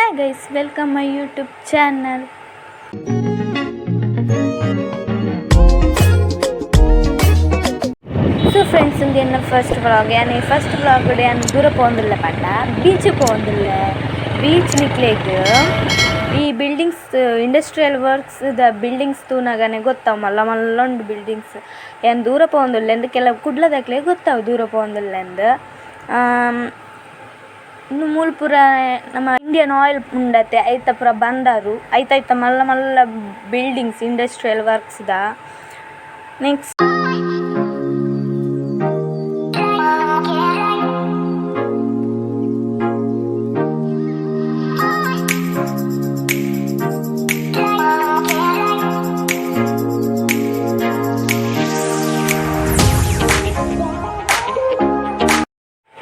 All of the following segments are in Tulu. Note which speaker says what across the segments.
Speaker 1: Hi guys, welcome my YouTube channel. So friends, ಇಂದು ಎನ್ನ ಫಸ್ಟ್ ವ್ಲಾಗ್. ಯಾನ್ ಫಸ್ಟ್ ವ್ಲಾಗ್ ಯಾನ್ ದೂರ ಪೋವೊಂದುಲ್ಲೆ ಪಂಡ ಬೀಚ್ ಪೋವೊಂದುಲ್ಲೆ. ಬೀಚ್ ನಿಕ್ಲೆಗ್ ಈ ಬಿಲ್ಡಿಂಗ್ಸ್, ಇಂಡಸ್ಟ್ರಿಯಲ್ ವರ್ಕ್ಸ್ ದ ಬಿಲ್ಡಿಂಗ್ಸ್ ತೂನಗನೆ ಗೊತ್ತಾವು, ಮಲ್ಲ ಮಲ್ಲ ಉಂಡು ಬಿಲ್ಡಿಂಗ್ಸ್. ಯಾನ್ ದೂರ ಪೋವೊಂದುಲ್ಲೆ ಅಂದ್ ಕೆಲವು ಕುಡ್ಲದಕ್ಲೆಗ್ ಗೊತ್ತಾವು ದೂರ ಪೋವೊಂದುಲ್ಲೆ ಅಂದ್. ಉಂದು ಮೂಲು ಪೂರ ನಮ ಇಂಡಿಯನ್ ಆಯಿಲ್ ಉಂಡತೆ, ಐತ ಪೂರ ಬಂದರು, ಐತ ಐತ ಮಲ್ಲ ಮಲ್ಲ ಬಿಲ್ಡಿಂಗ್ಸ್ ಇಂಡಸ್ಟ್ರಿಯಲ್ ವರ್ಕ್ಸ್ ದ. ನೆಕ್ಸ್ಟ್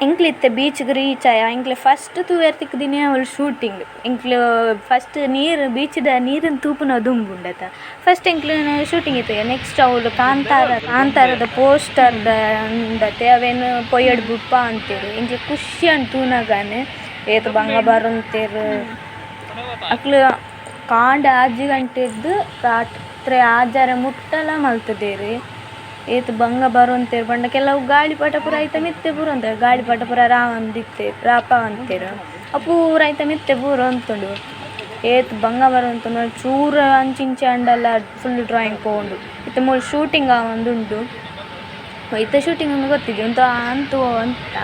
Speaker 1: ಎಂಕ್ಲು ಇತ್ತೆ ಬೀಚ್ಗ್ ರೀಚ್ ಆಯ. ಎಂಕ್ಲೆ ಫಸ್ಟ್ ತೂವೆರ್ ತಿಕ್ಕುದಿನಿ ಅವ್ಲು ಶೂಟಿಂಗ್. ಎಂಕ್ಲು ಫಸ್ಟ್ ನೀರು, ಬೀಚ್ದ ನೀರುನ್ ತೂಪುನ ದುಂಬು ಉಂಡತ. ಫಸ್ಟ್ ಎಂಕ್ಲು ಶೂಟಿಂಗ್ ಇತ್ತೆ. ನೆಕ್ಸ್ಟ್ ಅವ್ಲು ಕಾಂತಾರ, ಕಾಂತಾರದ ಪೋಸ್ಟರ್ದ ಉಂಡತೆ, ಅವೆನ್ ಪೊಯ್ಯಡ್ ಬುಡ್ಪ ಅಂತೆರ್. ಎಂಕ್ಲೆ ಖುಷಿ ಆಂಡ್ ತೂನಗನೆ. ಏತ್ ಬಂಗ ಬರೊಂತೆರ್ ಅಕ್ಲು. ಕಾಂಡೆ 6 ಗಂಟೆರ್ದ್ ರಾತ್ರೆ ಆಜರೆ ಮುಟ್ಟಲ ಮಲ್ತುದೆರ್. ಏತ್ ಬಂಗ ಬರೊಂತೆರ್ ಪಂಡ ಕೆಲವು ಗಾಳಿಪಟ ಪೂರ ಐತ ಮಿತ್ತೆ ಬೂರೊಂತೆ, ಗಾಳಿಪಟ ಪೂರ ರಾವೊಂದಿತ್ತೆ, ರಾಪಾವೊಂತೆರ್. ಅವು ಪೂರ ಐತ ಮಿತ್ತೆ ಬೂರೊಂತುಂಡು. ಏತ್ ಬಂಗ ಬರೊಂತುಂಡು. ಚೂರು ಅಂಚಿ ಇಂಚಿ ಆಂಡಲ ಫುಲ್ ಡ್ರಾಯಿಂಗ್ ಪೋವುಂಡು. ಇತ್ತೆ ಮೂಲು ಶೂಟಿಂಗ್ ಆವೊಂದುಂಡು. ಇತ್ತೆ ಶೂಟಿಂಗ್ ಉಂದು ಗೊತ್ತಿಜ್ಜಿ, ಉಂದು ಅಂತು ಅಂತ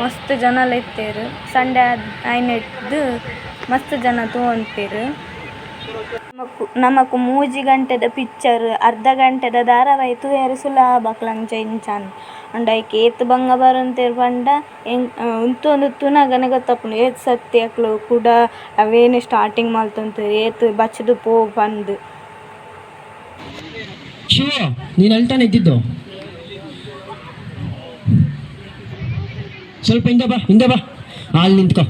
Speaker 1: ಮಸ್ತ್ ಜನಲ ಇತ್ತೆರ್. ಸಂಡೆ ಆಯಿನೆಡ್ದ್ ಮಸ್ತ್ ಜನ ತೂವೊಂತೆರ್. ನಮಕ್ 3 ಗಂಟೆದ ಪಿಕ್ಚರ್, ಅರ್ಧ ಗಂಟೆದ ಧಾರಾವಾಹಿ ತೂಯೆರೆ ಸುಲಭ ಅಕ್ಲ್ ಅಂಚ ಇಂಚ ಅಂದ್. ಆಂಡ ಐಕ್ ಏತ್ ಬಂಗ ಬರೊಂತೆರ್ ಪಂಡ ಉಂತೊಂದು ತೂನಗನೆ ಗೊತ್ತಾಪುಂಡು ಏತ್ ಸರ್ತಿ ಅಕ್ಲು ಕುಡ ಅವೇನೆ ಸ್ಟಾರ್ಟಿಂಗ್ ಮಲ್ತೊಂತೆರ್, ಏತ್ ಬಚ್ಚಿದ್ ಪೋ ಪಂದ್.
Speaker 2: ಶಿವ, ನೀನು ಅಲ್ತಾನೆ ಇದ್ದಿದ್ದು. ಸ್ವಲ್ಪ ಹಿಂದೆ ಬಾ, ಹಿಂದೆ ಬಾ. ಅಲ್ಲಿ ನಿಂತ್ಕೋ.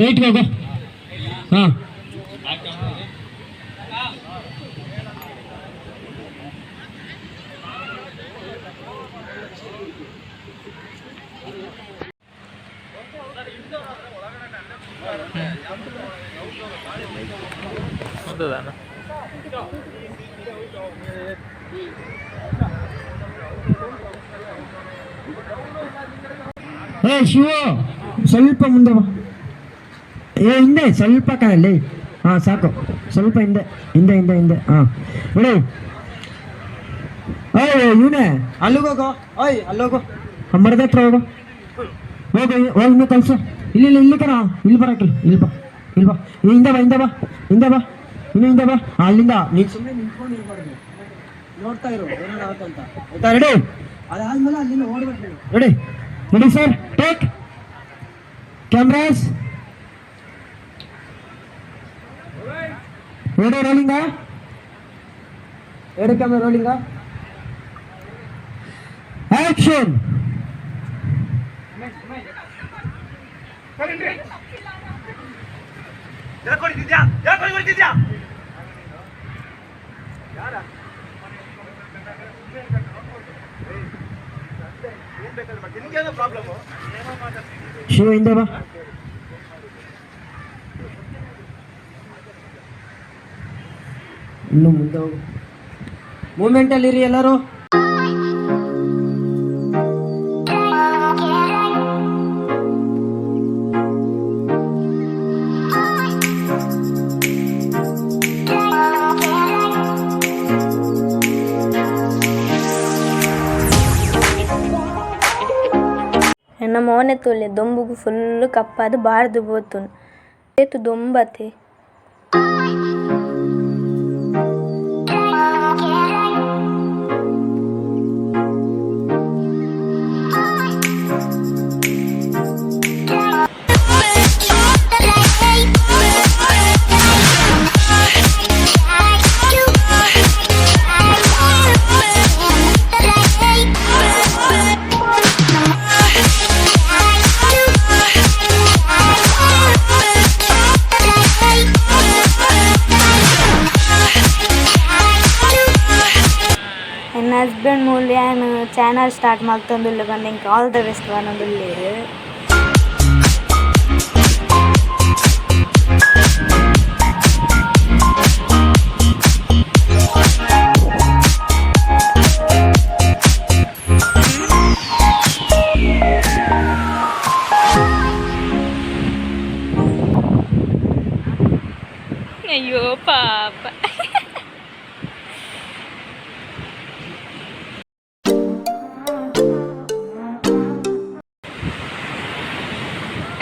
Speaker 2: ರೈಟ್ಗೆ ಹೋಗೋ. ಹಾಂ.
Speaker 3: ಹೌದಾ?
Speaker 2: ಏ ಶಿವ, ಸ್ವಲ್ಪ ಮುಂದೆ ಬಾ. ಏ, ಹಿಂದೆ ಸ್ವಲ್ಪ ಕಾಣಲ್ಲಿ. ಹಾಂ, ಸಾಕು. ಸ್ವಲ್ಪ ಹಿಂದೆ, ಹಿಂದೆ, ಹಿಂದೆ, ಹಿಂದೆ. ಹಾಂ, ಬಿಡಿ. ಓಯ್ ಇವನೇ, ಅಲ್ಲಿಗೆ ಹೋಗೋ. ಓಯ್, ಅಲ್ಲೋಗು, ಆ ಮರದ ಹತ್ರ ಹೋಗು. ಹೋಗು, ಹೋಗಿ. ಇನ್ನೂ ಕಳಿಸು. ಇಲ್ಲಿ, ಇಲ್ಲಿ, ಇಲ್ಲಿ ಕಣ. ಇಲ್ಲಿ ಬರಕಿಲ್ಲ. ಇಲ್ಲಿ ಬಾ, ಇಲ್ಲಿ ಬಾ. ನೀ ಹಿಂದೆ ಬಾ, ಹಿಂದೆ ಬಾ, ಹಿಂದೆ ಬಾ, ಇನ್ನು ಹಿಂದೆ ಬಾ. ಅಲ್ಲಿಂದ ನೀನು ಸುಮ್ಮನೆ ನಿಂತ್ಕೊಂಡು ಇರ್ಬಾರ್ದು. ನೋಡ್ತಾ ಇರು ಏನೇನು ಆಗುತ್ತೆ ಅಂತ. ಆಯ್ತಾ? ರೆಡಿ? ಅದಾದ್ಮೇಲೆ ಅಲ್ಲಿಂದ ಓಡ್ಬೇಕು ನೀನು. Ready, ready sir, take cameras. ಎರಡು ರೋಲಿಂಗ, ಎರಡು ಕ್ಯಾಮ್ರಾ ರೋಲಿಂಗ. ಆಕ್ಷನ್.
Speaker 4: ಯಾಕೆ ಯಾಕೆ ಹೊಡಿತಿದ್ಯಾ? ನಿನ್ಗೇನೋ ಪ್ರಾಬ್ಲಮ್?
Speaker 2: ಶಿವ, ಹಿಂದೆ ಬಾ. ಇನ್ನು ಮುಂದೆ ಹೋಗು. ಮೂಮೆಂಟಲ್ಲಿ ಇರಿ ಎಲ್ಲರೂ.
Speaker 1: ಎನ್ನ ಮೋನೆ ತೂಲೆ, ದೊಂಬುಗು ಫುಲ್ ಕಪ್ಪಾದ್ ಬಾರ್ದು ಪೋತುಂಡು. ಏತ್ ದೊಂಬತೆ. ಎನ್ನ ಹಸ್ಬೆಂಡ್ ಮೂಲು ಯಾನ್ ಚಾನಲ್ ಸ್ಟಾರ್ಟ್ ಮಲ್ತೊಂದುಲ್ಲೆ ಪಂದ್ ಎಂಕ್ ಆಲ್ ದ ಬೆಸ್ಟ್ ಪನೊಂದುಲ್ಲೆರ್. ಅಯ್ಯೋ ಪಾಪ.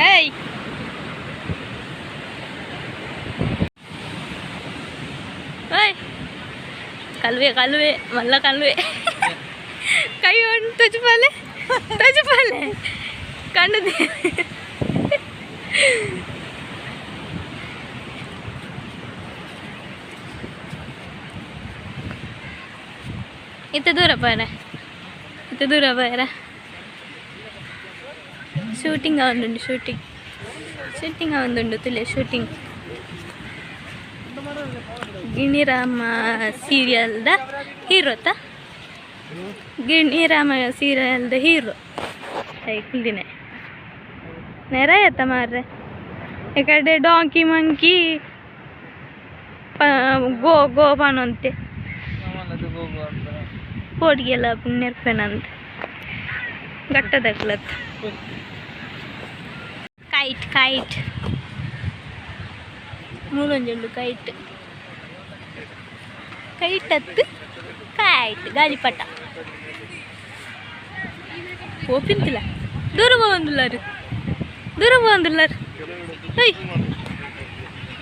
Speaker 1: ಏಯ್ ಓಯ್, ಕಲ್ವೆ ಕಲ್ವೆ ಮಲ್ಲ ಕಲ್ವೆ. ಕೈ ಉಂಟು, ತುಜುಪಾಲೆ ತುಜುಪಾಲೆ ಕಣ್ಣು. ಇತ್ತ ದೂರ ಪಾರ, ಇತ್ತ ದೂರ ಪಾರ. ಶೂಟಿಂಗ್ ಆವೊಂದುಂಡು, ಶೂಟಿಂಗ್ ಶೂಟಿಂಗ್ ಆವೊಂದುಂಡು ತುಲೆ ಶೂಟಿಂಗ್. ಗಿಣಿರಾಮ ಸೀರಿಯಲ್ದ ಹೀರೋ ತ, ಗಿಣಿರಾಮ ಸೀರಿಯಲ್ದ ಹೀರೋ ಕುಲ್ದಿನೆ ನೆರಾಯತ್ತ ಮಾರ್ರೆ. ಈ ಕಡೆ ಡಾಂಕಿ ಮಂಕಿ ಗೋ ಗೋ ಪನೊಂತೆ ಪೋಡಿಗೆಲ್ಲ ನೆರ್ಪೆನಂತ ಗಟ್ಟದಕ್ಲತ್. ಕೈಟ್ ಕೈಟ್ ಮೂಲೊಂಜುಂಡು. ಕೈಟ್ ಕೈಟ್ ಅತ್ತು ಕೈಟ್ ಗಾಳಿಪಟ ಪೋಪಿಂತಿಲ್ಲ. ದೂರ ಪೋವೊಂದುಲ್ಲಾರು, ದೂರ ಪೋವೊಂದುಲ್ಲಾರು. ಓಯ್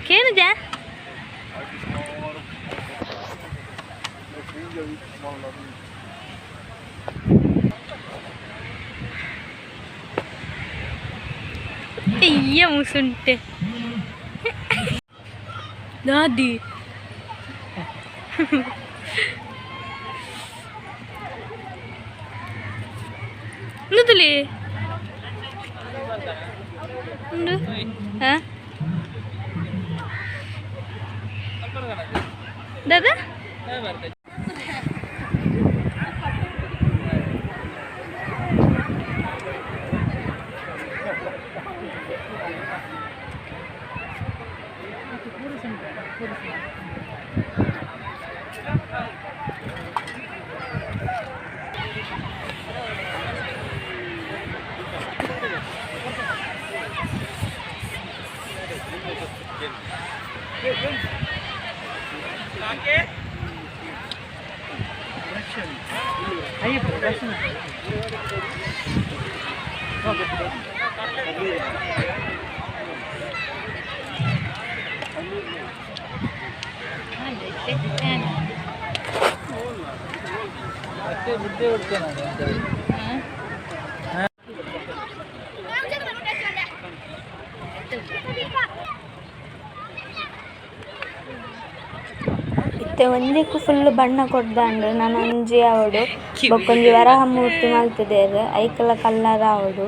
Speaker 1: ಕೇನುಜಾ? ಅಯ್ಯ ಮುಸುಂಟೆ ದಾದಿ. ಉಂದುಲಿ ಉಂಡು. ಹಾ ದಾದಾ. ಇತ್ತೆ ಒಂಜೆಕ್ಕು ಫುಲ್ ಬಣ್ಣ ಕೊಡ್ದಾಂಡ್. ನನ ಒಂಜಿ ಆವೊಡು, ಬೊಕೊಂಜಿ ವರಹ ಮೂರ್ತಿ ಮಲ್ತುದೆರ್, ಐಕಲ ಕಲರ್ ಆವೊಡು.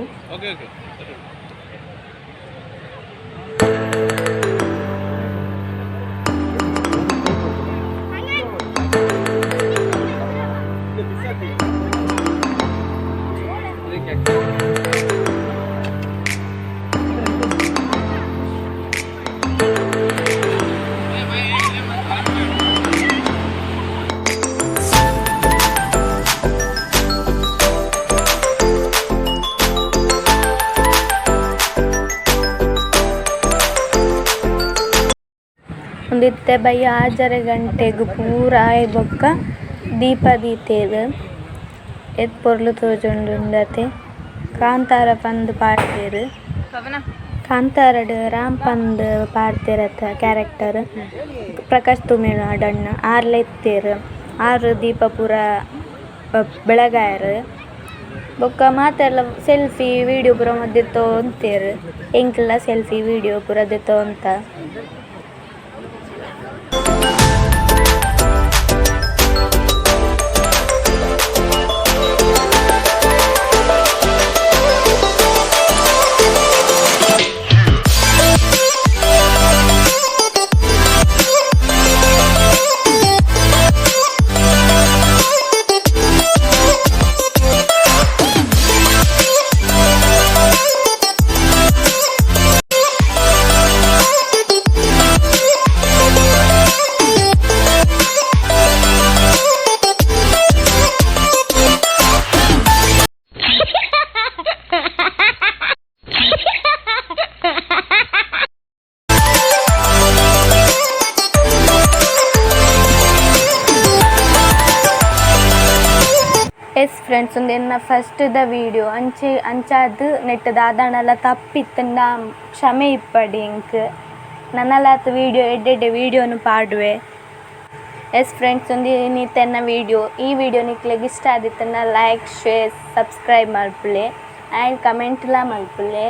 Speaker 1: ಉಂದು ಇತ್ತೆ ಬಯ್ಯ ಆಜರೆ ಗಂಟೆಗ್ ಪೂರ ಆಯಿ ಬೊಕ್ಕ ದೀಪ ದೀತೆರ್. ಏತ್ ಪೊರ್ಲು ತೋಜುಂಡು ಉಂದತೆ. ಕಾಂತಾರ ಪಂದ್ ಪಾಡ್ದೆರ್. ಕಾಂತಾರಡ್ ರಾಮ್ ಪಂದ್ ಪಾಡ್ದೆರತ ಕ್ಯಾರೆಕ್ಟರ್. ಪ್ರಕಾಶ್ ತುಮಿನಾಡ್ ಅಣ್ಣ ಆರ್ಲ ಇತ್ತೆರ್. ಆರ್ ದೀಪ ಪೂರ ಬೆಳಗಾಯೆರ್. ಬೊಕ್ಕ ಮಾತೆರ್ಲ ಸೆಲ್ಫಿ ವೀಡಿಯೋ ಪೂರ ದೆತ್ತೊಂತೆರ್. ಎಂಕಲ್ಲ ಸೆಲ್ಫಿ ವೀಡಿಯೋ ಪೂರ ದೆತ್ತೊಂತ. ಫ್ರೆಂಡ್ಸ್, ಉಂದೆನ್ನ ಫಸ್ಟ್ ದ ವಿಡಿಯೋ. ಅಂಚೆ ಅಂಚಾದ್ ನೆಟ್ಟ್ ದಾದಾಂಡಲ ತಪ್ಪಿತ್ತುಂಡ ಕ್ಷಮೆ ಇಪ್ಪಡ್ ಎಂಕ್. ನನಲಾತ್ ವಿಡಿಯೋ ಎಡ್ಡೆ ಎಡ್ಡೆ ವಿಡಿಯೋನು ಪಾಡುವೆ. ಎಸ್ ಫ್ರೆಂಡ್ಸ್, ಉಂದು ಇನಿತ ಎನ್ನ ವಿಡಿಯೋ. ಈ ವಿಡಿಯೋ ನಿಕ್ಲೆಗ್ ಇಷ್ಟ ಆದಿತ್ತುಂಡ ಲೈಕ್, ಶೇರ್, ಸಬ್ಸ್ಕ್ರೈಬ್ ಮಲ್ಪುಲೆ ಆ್ಯಂಡ್ ಕಮೆಂಟ್ಲ ಮಲ್ಪುಲೆ.